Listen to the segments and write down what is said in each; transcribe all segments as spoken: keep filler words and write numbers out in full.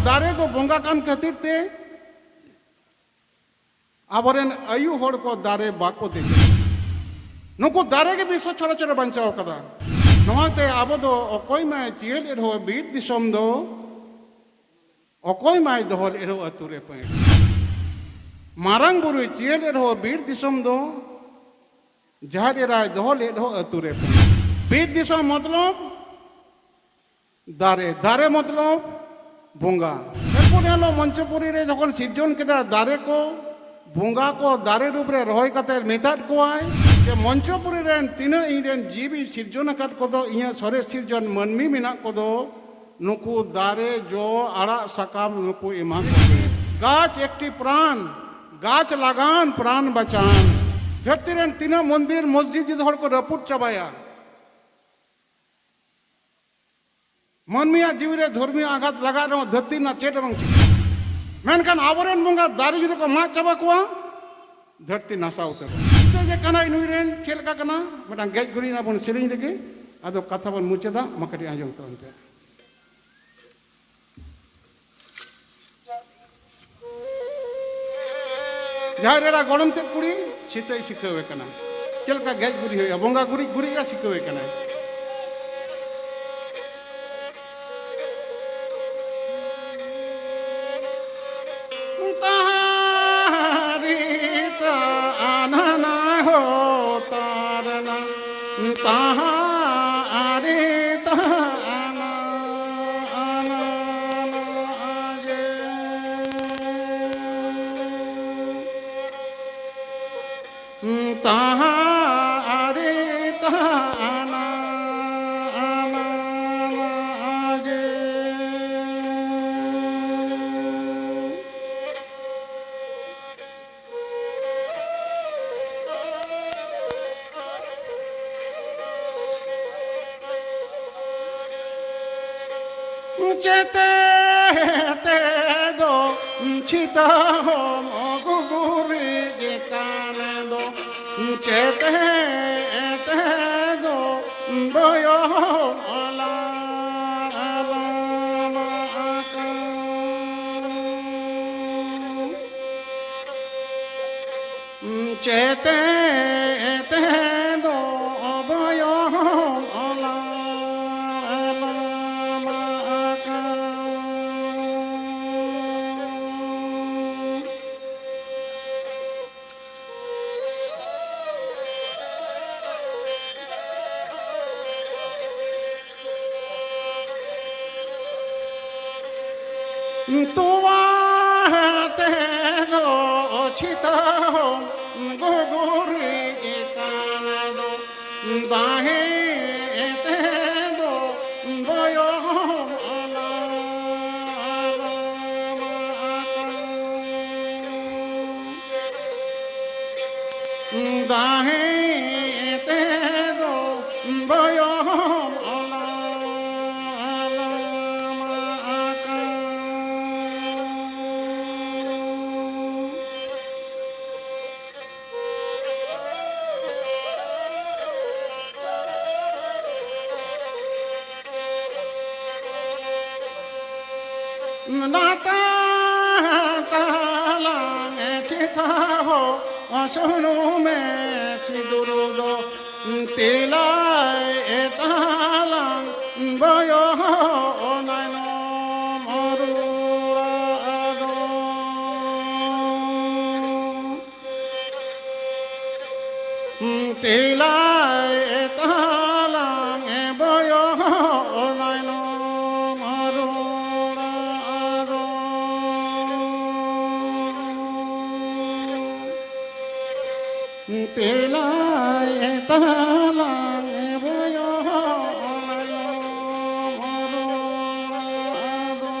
ᱫᱟᱨᱮ ᱫᱚ ᱵᱚᱸᱜᱟ ᱠᱟᱱ ᱠᱷᱟᱹᱛᱤᱨ ᱛᱮ ᱟᱵᱚᱨᱮᱱ ᱟᱭᱩ ᱦᱚᱲ ᱠᱚ ᱫᱟᱨᱮ ᱵᱟᱠᱚ ᱫᱮᱡᱚᱜᱼᱟ᱾ ᱱᱩᱠᱩ ᱫᱟᱨᱮ ᱜᱮ ᱵᱤᱥᱥᱚ ᱪᱷᱚᱲᱟᱪᱷᱚᱲᱮ ᱵᱟᱧᱪᱟᱣ ᱠᱟᱫᱟ᱾ ᱱᱚᱣᱟᱛᱮ ᱟᱵᱚ ᱫᱚ ᱚᱠᱚᱭ ᱢᱟᱭ ᱪᱤᱭᱟᱹᱞ ᱮᱨᱦᱚᱸ ᱵᱤᱨ ᱫᱤᱥᱚᱢ ᱫᱚ, ᱚᱠᱚᱭ ᱢᱟᱭ ᱫᱚᱦᱚ ᱞᱮᱫ ᱨᱮᱦᱚᱸ ᱟᱹᱛᱩ ᱨᱮ ᱯᱟᱹᱭ᱾ ᱢᱟᱨᱟᱝ ᱵᱩᱨᱩᱭ ᱪᱤᱭᱟᱹᱞ ᱮᱨᱦᱚᱸ ᱵᱤᱨ ᱫᱤᱥᱚᱢ ᱫᱚ, ᱡᱟᱦᱮᱨ ᱮᱨᱟᱭ ᱫᱚᱦᱚ ᱞᱮᱫ ᱨᱮᱦᱚᱸ ᱟᱹᱛᱩ ᱨᱮ ᱯᱟᱹᱭ᱾ ᱵᱤᱨ ᱫᱤᱥᱚᱢ ᱢᱚᱛᱞᱚᱵ ᱫᱟᱨᱮ, ᱫᱟᱨᱮ ᱢᱚᱛᱞᱚᱵ ᱵᱚᱸᱜᱟ᱾ ᱮᱨᱯᱚᱨ ᱧᱮᱞᱚᱜ ᱢᱚᱧᱪᱚᱯᱩᱨᱤ ᱨᱮ ᱡᱚᱠᱷᱚᱱ ᱥᱤᱨᱡᱚᱱ ᱠᱮᱫᱟ ᱫᱟᱨᱮ ᱠᱚ, ᱵᱚᱸᱜᱟ ᱠᱚ ᱫᱟᱨᱮ ᱨᱩᱯ ᱨᱮ ᱨᱚᱦᱚᱭ ᱠᱟᱛᱮ ᱢᱮᱛᱟᱫ ᱠᱚᱣᱟᱭ ᱡᱮ, "ᱢᱚᱧᱪᱚᱯᱩᱨᱤ ᱨᱮᱱ ᱛᱤᱱᱟᱹᱜ ᱤᱧ ᱨᱮᱱ ᱡᱤᱵᱤ ᱥᱤᱨᱡᱚᱱ ᱟᱠᱟᱫ ᱠᱚᱫᱚ, ᱤᱧᱟᱹᱜ ᱥᱚᱨᱮᱥ ᱥᱤᱨᱡᱚᱱ ᱢᱟᱹᱱᱢᱤ ᱢᱮᱱᱟᱜ ᱠᱚᱫᱚ, ᱱᱩᱠᱩ ᱫᱟᱨᱮ ᱡᱚ ᱟᱲᱟᱜ ᱥᱟᱠᱟᱢ ᱱᱩᱠᱩ ᱮᱢᱟ ᱠᱚ ᱯᱮ᱾ ᱜᱟᱪᱷ ᱮᱠᱴᱤ ᱯᱨᱟᱱ, ᱜᱟᱪᱷ ᱞᱟᱜᱟᱱ ᱯᱨᱟᱱ ᱵᱟᱪᱟᱱ᱾" ᱫᱷᱟᱹᱨᱛᱤ ᱨᱮᱱ ᱛᱤᱱᱟᱹᱜ ᱢᱚᱱᱫᱤᱨ ᱢᱚᱥᱡᱤᱫ ᱡᱩᱫᱤ ᱦᱚᱲ ᱠᱚ ᱨᱟᱹᱯᱩᱫ ᱪᱟᱵᱟᱭᱟ, ᱢᱟᱹᱱᱢᱤᱭᱟᱜ ᱡᱤᱣᱤ ᱨᱮ ᱫᱷᱚᱨᱢᱤᱭᱚ ᱟᱜᱷᱟᱛ ᱞᱟᱜᱟᱜ ᱨᱮᱦᱚᱸ ᱫᱷᱟᱹᱨᱛᱤ ᱨᱮᱱᱟᱜ ᱪᱮᱫ ᱦᱚᱸ ᱵᱟᱝ ᱪᱤᱠᱟᱹᱜᱼᱟ᱾ ᱢᱮᱱᱠᱷᱟᱱ ᱟᱵᱚᱨᱮᱱ ᱵᱚᱸᱜᱟ ᱫᱟᱨᱮ ᱡᱩᱫᱤ ᱠᱚ ᱢᱟᱜ ᱪᱟᱵᱟ ᱠᱚᱣᱟ, ᱫᱷᱟᱹᱨᱛᱤ ᱱᱟᱥᱟᱣ ᱩᱛᱟᱹᱨᱚᱜᱼᱟ᱾ ᱪᱤᱠᱟᱹ ᱡᱮ ᱠᱟᱱᱟᱭ ᱱᱩᱭ ᱨᱮᱱ ᱪᱮᱫ ᱞᱮᱠᱟ ᱠᱟᱱᱟ, ᱢᱤᱫᱴᱟᱝ ᱜᱮᱡ ᱜᱩᱨᱤᱡ ᱨᱮᱱᱟᱜ ᱵᱚᱱ ᱥᱮᱨᱮᱧ ᱞᱮᱜᱮ, ᱟᱫᱚ ᱠᱟᱛᱷᱟ ᱵᱚᱱ ᱢᱩᱪᱟᱹᱫᱟ᱾ ᱢᱟ ᱠᱟᱹᱴᱤᱡ ᱟᱸᱡᱚᱢ ᱛᱟᱵᱚᱱ ᱯᱮ᱾ ᱡᱟᱦᱮᱨ ᱮᱨᱟ ᱜᱚᱲᱚᱢ ᱛᱮᱫ ᱠᱩᱲᱤ ᱪᱷᱤᱛᱟᱹᱭ ᱥᱤᱠᱷᱟᱹᱣᱮ ᱠᱟᱱᱟ, ᱪᱮᱫ ᱞᱮᱠᱟ ᱜᱮᱡ ᱜᱩᱨᱤᱡ ᱦᱩᱭᱩᱜᱼᱟ, ᱵᱚᱸᱜᱟ ᱜᱩᱨᱤᱡ, ᱜᱩᱨᱤᱡ ᱮ ᱥᱤᱠᱷᱟᱹᱣᱮ ᱠᱟᱱᱟᱭ᱾ ᱛᱟᱦᱟᱨᱤ ᱛᱟ ᱟᱱᱟᱱᱟ ᱦᱳ ᱛᱟᱨᱱᱟ, ᱛᱟᱦᱟᱨᱤ ᱛᱟ ᱟᱱᱟ, ᱟᱱᱟᱱᱟ ᱟᱡᱮ᱾ ᱛᱟᱦᱟᱨᱤ ᱛᱟ ᱟᱱᱟ, ᱟᱱᱟᱱᱟ ᱟᱡᱮ᱾ ᱪᱮᱛᱮ ᱛᱮᱫᱚ ᱪᱷᱤᱛᱟ ᱦᱚᱢ ᱜᱩᱜᱩᱨᱤ ᱡᱮᱠᱟᱱ ᱫᱚ ᱪᱮᱛᱮ ᱛᱮᱫᱚ ᱵᱚᱭᱚᱢ ᱚᱞᱟ ᱟᱞᱟᱢ ᱟᱠᱟᱱ᱾ ᱪᱮᱛᱮ ᱛᱮᱫᱚ ᱚᱵᱚᱭᱚᱢ ᱚᱞᱟ ᱞᱟᱢᱟ ᱟᱠᱟᱱ᱾ ᱛᱚᱣᱟ ᱛᱮᱫᱚ ᱪᱷᱤᱛᱟᱹᱣ ᱜᱩᱜᱩᱨᱤ ᱠᱟᱱᱟ ᱫᱚ, ᱫᱟᱦᱮ ᱛᱮᱫᱚ ᱵᱚᱭᱚᱢ ᱚᱱᱟ ᱫᱟᱦᱮ ᱛᱮᱫᱚ ᱵᱚᱭᱚᱢ ᱚᱱᱟ ᱟᱞᱟᱢᱟ ᱟᱠᱟᱱ᱾ ᱱᱟᱛᱟ ᱛᱟᱞᱟᱝ ᱮ ᱪᱮᱛᱟ ᱦᱚ ᱥᱩᱱᱩᱢ ᱮ ᱥᱤᱸᱫᱩᱨ ᱫᱚ ᱛᱮᱞᱟᱭ ᱮᱛᱟᱞᱟᱝ ᱵᱚᱭᱚ ᱱᱟᱭᱱᱚᱢ ᱨᱩᱣᱟᱹᱲ ᱫᱚ᱾ ᱛᱮᱞᱟᱭ ᱮᱛᱟᱞᱟᱝ ᱮ ᱵᱚᱭᱚ ᱱᱟᱭᱱᱚᱢ ᱨᱩᱣᱟᱹᱲ ᱫᱚ᱾ ᱛᱮᱞᱟᱭ ᱛᱟᱞᱟᱝ ᱵᱚᱭᱚ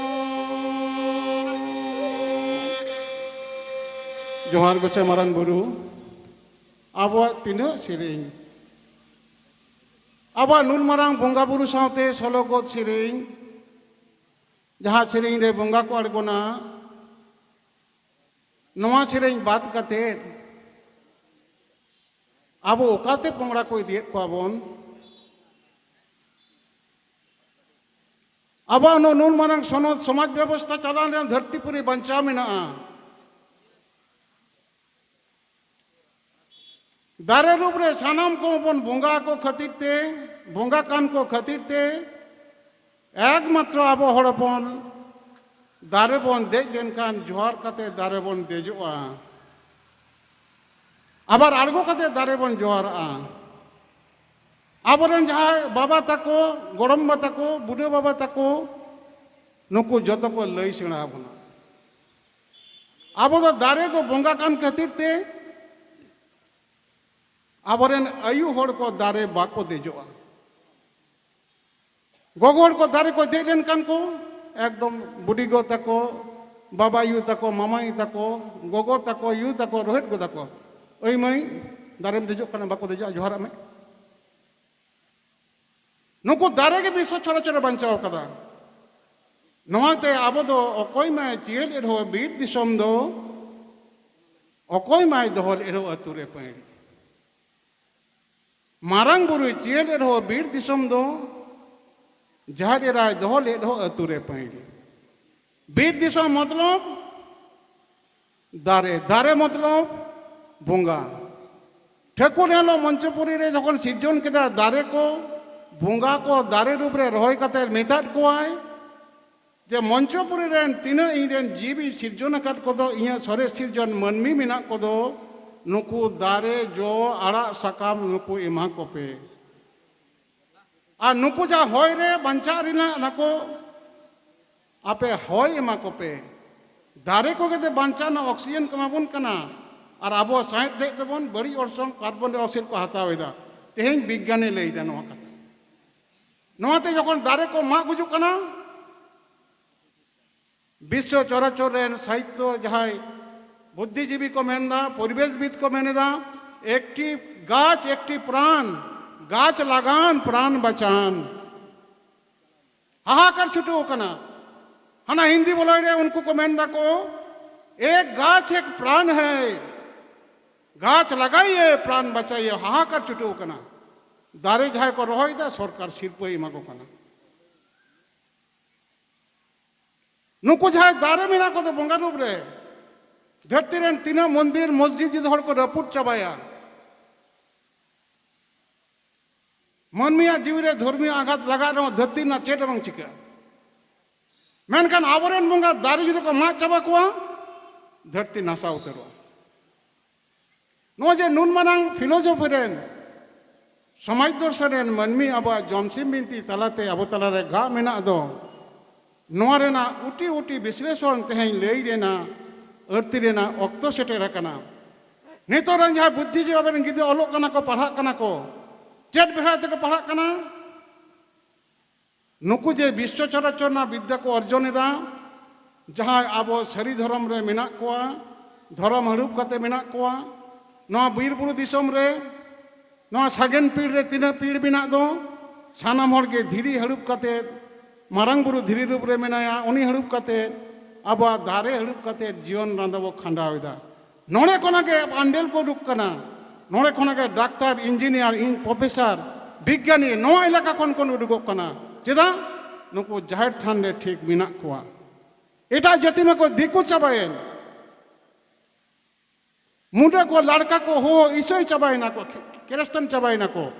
ᱡᱚᱦᱟᱨ ᱜᱚᱪᱮ ᱢᱟᱨᱟᱝ ᱵᱩᱨᱩ᱾ ᱟᱵᱚᱣᱟᱜ ᱛᱤᱱᱟᱹᱜ ᱥᱮᱨᱮᱧ, ᱟᱵᱚᱣᱟᱜ ᱱᱩᱱ ᱢᱟᱨᱟᱝ ᱵᱚᱸᱜᱟ ᱵᱩᱨᱩ ᱥᱟᱶᱛᱮ ᱥᱚᱞᱚᱜᱚᱛ ᱥᱮᱨᱮᱧ, ᱡᱟᱦᱟᱸ ᱥᱮᱨᱮᱧ ᱨᱮ ᱵᱚᱸᱜᱟ ᱠᱚ ᱟᱬᱜᱚᱱᱟ, ᱱᱚᱣᱟ ᱥᱮᱨᱮᱧ ᱵᱟᱫ ᱠᱟᱛᱮ ᱟᱵᱚ ᱚᱠᱟᱛᱮ ᱯᱚᱝᱲᱟ ᱠᱚ ᱤᱫᱤᱭᱮᱫ ᱠᱚᱣᱟ ᱵᱚᱱ? ᱟᱵᱚᱣᱟᱜ ᱱᱚ-, ᱱᱩᱱ ᱢᱟᱨᱟᱝ ᱥᱚᱱᱚᱛ ᱥᱚᱢᱟᱡᱽ ᱵᱮᱵᱚᱥᱛᱷᱟ ᱪᱟᱞᱟᱣ ᱞᱮᱱ ᱫᱷᱟᱹᱨᱛᱤ ᱯᱩᱨᱤ ᱵᱟᱧᱪᱟᱣ ᱢᱮᱱᱟᱜᱼᱟ᱾ ᱫᱟᱨᱮ ᱨᱩᱯ ᱨᱮ ᱥᱟᱱᱟᱢ ᱠᱚᱵᱚᱱ ᱵᱚᱸᱜᱟ ᱠᱚ ᱠᱷᱟᱹᱛᱤᱨ ᱛᱮ, ᱵᱚᱸᱜᱟ ᱠᱟᱱ ᱠᱚ ᱠᱷᱟᱹᱛᱤᱨ ᱛᱮ, ᱮᱠᱢᱟᱛᱨᱚ ᱟᱵᱚ ᱦᱚᱲ ᱦᱚᱯᱚᱱ ᱫᱟᱨᱮ ᱵᱚᱱ ᱫᱮᱡ ᱞᱮᱱᱠᱷᱟᱱ ᱡᱚᱦᱟᱨ ᱠᱟᱛᱮ ᱫᱟᱨᱮ ᱵᱚᱱ ᱫᱮᱡᱚᱜᱼᱟ, ᱟᱵᱟᱨ ᱟᱬᱜᱚ ᱠᱟᱛᱮ ᱫᱟᱨᱮ ᱵᱚᱱ ᱡᱚᱦᱟᱨᱟᱜᱼᱟ᱾ ᱟᱵᱚᱨᱮᱱ ᱡᱟᱦᱟᱸᱭ ᱵᱟᱵᱟ ᱛᱟᱠᱚ, ᱜᱚᱲᱚᱢ ᱵᱟ ᱛᱟᱠᱚ, ᱵᱩᱰᱷᱟᱹ ᱵᱟᱵᱟ ᱛᱟᱠᱚ, ᱱᱩᱠᱩ ᱡᱚᱛᱚ ᱠᱚ ᱞᱟᱹᱭ ᱥᱮᱬᱟ ᱟᱵᱚᱱᱟ᱾ ᱟᱵᱚ ᱫᱚ ᱫᱟᱨᱮ ᱫᱚ ᱵᱚᱸᱜᱟ ᱠᱟᱱ ᱠᱷᱟᱹᱛᱤᱨ ᱛᱮ ᱟᱵᱚᱨᱮᱱ ᱟᱭᱩ ᱦᱚᱲ ᱠᱚ ᱫᱟᱨᱮ ᱵᱟᱠᱚ ᱫᱮᱡᱚᱜᱼᱟ᱾ ᱜᱚᱜᱚ ᱦᱚᱲ ᱠᱚ ᱫᱟᱨᱮ ᱠᱚ ᱫᱮᱡ ᱞᱮᱱᱠᱷᱟᱱ ᱠᱚ ᱮᱠᱫᱚᱢ ᱵᱩᱰᱤ ᱜᱚ ᱛᱟᱠᱚ, ᱵᱟᱵᱟ ᱟᱭᱩ ᱛᱟᱠᱚ, ᱢᱟᱢᱟ ᱟᱭᱩ ᱛᱟᱠᱚ, ᱜᱚᱜᱚ ᱛᱟᱠᱚ, ᱟᱭᱩ ᱛᱟᱠᱚ ᱨᱚᱦᱮᱫ ᱜᱚᱫᱟ ᱠᱚ, "ᱳᱭ ᱢᱟᱹᱭ, ᱫᱟᱨᱮᱢ ᱫᱮᱡᱚᱜ ᱠᱟᱱᱟ, ᱵᱟᱠᱚ ᱫᱮᱡᱚᱜᱼᱟ, ᱡᱚᱦᱟᱨᱟᱜ ᱢᱮ᱾" ᱱᱩᱠᱩ ᱫᱟᱨᱮ ᱜᱮ ᱵᱤᱥᱥᱚ ᱪᱚᱨᱟᱪᱚᱨᱮ ᱵᱟᱧᱪᱟᱣ ᱠᱟᱫᱟ᱾ ᱱᱚᱣᱟᱛᱮ ᱟᱵᱚ ᱫᱚ ᱚᱠᱚᱭ ᱢᱟᱭ ᱪᱤᱭᱟᱹ ᱞᱮᱫ ᱨᱮᱦᱚᱸ ᱵᱤᱨ ᱫᱤᱥᱚᱢ ᱫᱚ, ᱚᱠᱚᱭ ᱢᱟᱭ ᱫᱚᱦᱚ ᱞᱮᱫ ᱨᱮᱦᱚᱸ ᱟᱹᱛᱩ ᱨᱮ ᱯᱟᱹᱭᱲᱤ᱾ ᱢᱟᱨᱟᱝ ᱵᱩᱨᱩᱭ ᱪᱤᱭᱟᱹ ᱞᱮᱫ ᱨᱮᱦᱚᱸ ᱵᱤᱨ ᱫᱤᱥᱚᱢ ᱫᱚ, ᱡᱟᱦᱮᱨ ᱮᱨᱟᱭ ᱫᱚᱦᱚ ᱞᱮᱫ ᱨᱮᱦᱚᱸ ᱟᱹᱛᱩ ᱨᱮ ᱯᱟᱹᱭᱲᱤ᱾ ᱵᱤᱨ ᱫᱤᱥᱚᱢ ᱢᱚᱛᱞᱚᱵ ᱫᱟᱨᱮ, ᱫᱟᱨᱮ ᱢᱚᱛᱞᱚᱵ ᱵᱚᱸᱜᱟ᱾ ᱴᱷᱟᱹᱠᱩᱨ ᱮᱱᱦᱤᱞᱳᱜ ᱢᱚᱧᱪᱚᱯᱩᱨᱤ ᱨᱮ ᱡᱚᱠᱷᱚᱱ ᱥᱤᱨᱡᱚᱱ ᱠᱮᱫᱟ ᱫᱟᱨᱮ ᱠᱚ, ᱵᱚᱸᱜᱟ ᱠᱚ ᱫᱟᱨᱮ ᱨᱩᱯ ᱨᱮ ᱨᱚᱦᱚᱭ ᱠᱟᱛᱮ ᱢᱮᱛᱟᱫ ᱠᱚᱣᱟᱭ ᱡᱮ, "ᱢᱚᱧᱪᱚᱯᱩᱨᱤ ᱨᱮᱱ ᱛᱤᱱᱟᱹᱜ ᱤᱧ ᱨᱮᱱ ᱡᱤᱣᱤ ᱥᱤᱨᱡᱚᱱ ᱟᱠᱟᱫ ᱠᱚᱫᱚ, ᱤᱧᱟᱹᱜ ᱥᱚᱨᱮᱥ ᱥᱤᱨᱡᱚᱱ ᱢᱟᱹᱱᱢᱤ ᱢᱮᱱᱟᱜ ᱠᱚᱫᱚ, ᱱᱩᱠᱩ ᱫᱟᱨᱮ ᱡᱚ ᱟᱲᱟᱜ ᱥᱟᱠᱟᱢ ᱱᱩᱠᱩ ᱮᱢᱟ ᱠᱚᱯᱮ᱾ ᱟᱨ ᱱᱩᱠᱩ ᱡᱟ ᱦᱚᱭ ᱨᱮ ᱵᱟᱧᱪᱟᱜ ᱨᱮᱱᱟᱜ ᱚᱱᱟ ᱠᱚ ᱟᱯᱮ ᱦᱚᱭ ᱮᱢᱟ ᱠᱚᱯᱮ, ᱫᱟᱨᱮ ᱠᱚᱜᱮ ᱛᱮ ᱵᱟᱧᱪᱟᱣ ᱨᱮᱱᱟᱜ ᱚᱠᱥᱤᱡᱮᱱ ᱠᱚ ᱮᱢᱟ ᱵᱚᱱ ᱠᱟᱱᱟ, ᱟᱨ ᱟᱵᱚ ᱥᱟᱸᱦᱮᱫ ᱫᱮᱡ ᱛᱮᱵᱚᱱ ᱵᱟᱹᱲᱤᱡ ᱚᱨᱥᱚᱝ ᱠᱟᱨᱵᱚᱱ ᱰᱟᱭᱚᱠᱥᱟᱭᱤᱰ ᱠᱚ ᱦᱟᱛᱟᱣ ᱮᱫᱟ᱾" ᱛᱮᱦᱮᱧ ᱵᱤᱜᱽᱜᱟᱱᱮ ᱞᱟᱹᱭ ᱮᱫᱟ ᱱᱚᱣᱟ ᱠᱟᱛᱷᱟ᱾ ᱱᱚᱣᱟᱛᱮ ᱡᱚᱠᱷᱚᱱ ᱫᱟᱨᱮ ᱠᱚ ᱢᱟᱜ ᱜᱩᱡᱩᱜ ᱠᱟᱱᱟ, ᱵᱤᱥᱥᱚ ᱪᱚᱨᱟᱪᱚᱨ ᱨᱮᱱ ᱥᱟᱦᱤᱛᱛᱚ ᱡᱟᱦᱟᱸᱭ ᱵᱩᱫᱽᱫᱷᱤᱡᱤᱵᱤ ᱠᱚ ᱢᱮᱱᱫᱟ, ᱯᱚᱨᱤᱵᱮᱥᱵᱤᱫ ᱠᱚ ᱢᱮᱱ ᱮᱫᱟ, "ᱮᱠᱴᱤ ᱜᱟᱪᱷ ᱮᱠᱴᱤ ᱯᱨᱟᱱ, ᱜᱟᱪᱷ ᱞᱟᱜᱟᱱ ᱯᱨᱟᱱ ᱵᱟᱪᱟᱱ᱾" ᱦᱟᱦᱟᱠᱟᱨ ᱪᱷᱩᱴᱟᱹᱣ ᱠᱟᱱᱟ᱾ ᱦᱟᱱᱟ ᱦᱤᱱᱫᱤ ᱵᱚᱞᱚᱭ ᱨᱮ ᱩᱱᱠᱩ ᱠᱚ ᱢᱮᱱ ᱫᱟᱠᱚ, "ᱮᱠ ᱜᱟᱪᱷ ᱮᱠ ᱯᱨᱟᱱ ᱦᱟᱭ, ᱜᱟᱪᱷ ᱞᱟᱜᱟᱭᱮ ᱯᱨᱟᱱ ᱵᱟᱪᱟᱭᱮ᱾" ᱦᱟᱦᱟᱠᱟᱨ ᱪᱷᱩᱴᱟᱹᱣ ᱠᱟᱱᱟ᱾ ᱫᱟᱨᱮ ᱡᱟᱦᱟᱸᱭ ᱠᱚ ᱨᱚᱦᱚᱭ ᱫᱟ, ᱥᱚᱨᱠᱟᱨ ᱥᱤᱨᱯᱟᱹᱭ ᱮᱢᱟ ᱠᱚ ᱠᱟᱱᱟ᱾ ᱱᱩᱠᱩ ᱡᱟᱦᱟᱸᱭ ᱫᱟᱨᱮ ᱢᱮᱱᱟᱜ ᱠᱚᱫᱚ ᱵᱚᱸᱜᱟ ᱨᱩᱯ ᱨᱮ, ᱫᱷᱟᱹᱨᱛᱤ ᱨᱮᱱ ᱛᱤᱱᱟᱹᱜ ᱢᱚᱱᱫᱤᱨ ᱢᱚᱥᱡᱤᱫ ᱡᱩᱫᱤ ᱦᱚᱲ ᱠᱚ ᱨᱟᱹᱯᱩᱫ ᱪᱟᱵᱟᱭᱟ, ᱢᱟᱹᱱᱢᱤᱭᱟᱜ ᱡᱤᱣᱤ ᱨᱮ ᱫᱷᱚᱨᱢᱤᱭᱚ ᱟᱜᱷᱟᱛ ᱞᱟᱜᱟᱜ ᱨᱮᱦᱚᱸ ᱫᱷᱟᱹᱨᱛᱤ ᱨᱮᱱᱟᱜ ᱪᱮᱫ ᱦᱚᱸ ᱵᱟᱝ ᱪᱤᱠᱟᱹᱜᱼᱟ᱾ ᱢᱮᱱᱠᱷᱟᱱ ᱟᱵᱚᱨᱮᱱ ᱵᱚᱸᱜᱟ ᱫᱟᱨᱮ ᱡᱩᱫᱤ ᱠᱚ ᱢᱟᱜ ᱪᱟᱵᱟ ᱠᱚᱣᱟ, ᱫᱷᱟᱹᱨᱛᱤ ᱱᱟᱥᱟᱣ ᱩᱛᱟᱹᱨᱚᱜᱼᱟ᱾ ᱱᱚᱜᱼᱚᱭ ᱡᱮ ᱱᱩᱱ ᱢᱟᱨᱟᱝ ᱯᱷᱤᱞᱳᱡᱚᱯᱷᱤ ᱨᱮᱱ, ᱥᱚᱢᱟᱡᱽ ᱫᱚᱨᱥᱚᱱ ᱨᱮᱱ ᱢᱟᱹᱱᱢᱤ ᱟᱵᱚᱣᱟᱜ ᱡᱚᱢᱥᱤᱢ ᱵᱤᱱᱛᱤ ᱛᱟᱞᱟᱛᱮ ᱟᱵᱚ ᱛᱟᱞᱟᱨᱮ ᱜᱟᱜ ᱢᱮᱱᱟᱜ ᱫᱚ, ᱱᱚᱣᱟ ᱨᱮᱱᱟᱜ ᱩᱴᱤ ᱩᱴᱤ ᱵᱤᱥᱞᱮᱥᱚᱱ ᱛᱮᱦᱮᱧ ᱞᱟᱹᱭ ᱨᱮᱱᱟᱜ ᱟᱹᱨᱛᱤ ᱨᱮᱱᱟᱜ ᱚᱠᱛᱚ ᱥᱮᱴᱮᱨ ᱟᱠᱟᱱᱟ᱾ ᱱᱤᱛᱚᱜ ᱨᱮᱱ ᱡᱟᱦᱟᱸᱭ ᱵᱩᱫᱽᱫᱷᱤᱡᱤᱵᱤ ᱟᱵᱚᱨᱮᱱ ᱜᱤᱫᱽᱨᱟᱹ ᱚᱞᱚᱜ ᱠᱟᱱᱟ ᱠᱚ, ᱯᱟᱲᱦᱟᱜ ᱠᱟᱱᱟ ᱠᱚ, ᱪᱮᱫ ᱵᱮᱲᱦᱟᱭ ᱛᱮᱠᱚ ᱯᱟᱲᱦᱟᱜ ᱠᱟᱱᱟ? ᱱᱩᱠᱩ ᱡᱮ ᱵᱤᱥᱥᱚ ᱪᱚᱨᱟᱪᱚᱨ ᱨᱮᱱᱟᱜ ᱵᱤᱫᱽᱫᱟ ᱠᱚ ᱚᱨᱡᱚᱱ ᱮᱫᱟ, ᱡᱟᱦᱟᱸᱭ ᱟᱵᱚ ᱥᱟᱹᱨᱤ ᱫᱷᱚᱨᱚᱢ ᱨᱮ ᱢᱮᱱᱟᱜ ᱠᱚᱣᱟ, ᱫᱷᱚᱨᱚᱢ ᱦᱟᱹᱲᱩᱵ ᱠᱟᱛᱮ ᱢᱮᱱᱟᱜ ᱠᱚᱣᱟ, ᱱᱚᱣᱟ ᱵᱤᱨ ᱵᱩᱨᱩ ᱫᱤᱥᱚᱢ ᱨᱮ, ᱱᱚᱣᱟ ᱥᱟᱜᱮᱱ ᱯᱤᱲ ᱨᱮ ᱛᱤᱱᱟᱹᱜ ᱯᱤᱲ ᱢᱮᱱᱟᱜ ᱫᱚ, ᱥᱟᱱᱟᱢ ᱦᱚᱲ ᱜᱮ ᱫᱷᱤᱨᱤ ᱦᱟᱹᱲᱩᱵ ᱠᱟᱛᱮ, ᱢᱟᱨᱟᱝ ᱵᱩᱨᱩ ᱫᱷᱤᱨᱤ ᱨᱩᱯ ᱨᱮ ᱢᱮᱱᱟᱭᱟ, ᱩᱱᱤ ᱦᱟᱹᱲᱩᱵ ᱠᱟᱛᱮ, ᱟᱵᱚᱣᱟᱜ ᱫᱟᱨᱮ ᱦᱟᱹᱲᱩᱵ ᱠᱟᱛᱮ ᱡᱤᱭᱚᱱ ᱨᱟᱸᱫᱟ ᱵᱚ ᱠᱷᱟᱸᱰᱟᱣ ᱮᱫᱟ᱾ ᱱᱚᱰᱮ ᱠᱷᱚᱱᱟᱜ ᱜᱮ ᱟᱱᱰᱮᱞ ᱠᱚ ᱩᱰᱩᱠ ᱠᱟᱱᱟ, ᱱᱚᱰᱮ ᱠᱷᱚᱱᱟᱜ ᱜᱮ ᱰᱟᱠᱛᱟᱨ, ᱤᱧᱡᱤᱱᱤᱭᱟᱨ, ᱤᱧ ᱯᱨᱚᱯᱷᱮᱥᱚᱨ, ᱵᱤᱜᱽᱜᱟᱱᱤ ᱱᱚᱣᱟ ᱮᱞᱟᱠᱟ ᱠᱷᱚᱱ ᱠᱚ ᱩᱰᱩᱠᱚᱜ ᱠᱟᱱᱟ᱾ ᱪᱮᱫᱟᱜ? ᱱᱩᱠᱩ ᱡᱟᱦᱮᱨ ᱛᱷᱟᱱ ᱨᱮ ᱴᱷᱤᱠ ᱢᱮᱱᱟᱜ ᱠᱚᱣᱟ᱾ ᱮᱴᱟᱜ ᱡᱟᱹᱛᱤ ᱢᱟᱠᱚ ᱫᱤᱠᱩ ᱪᱟᱵᱟᱭᱮᱱ, ᱢᱩᱰᱟᱹ ᱠᱚ, ᱞᱟᱲᱠᱟ ᱠᱚ, ᱦᱳ ᱤᱥᱟᱹᱭ ᱪᱟᱵᱟᱭᱮᱱᱟ ᱠᱚ, ᱠᱷᱨᱤᱥᱴᱟᱱ ᱪᱟᱵᱟᱭᱮᱱᱟ ᱠᱚ᱾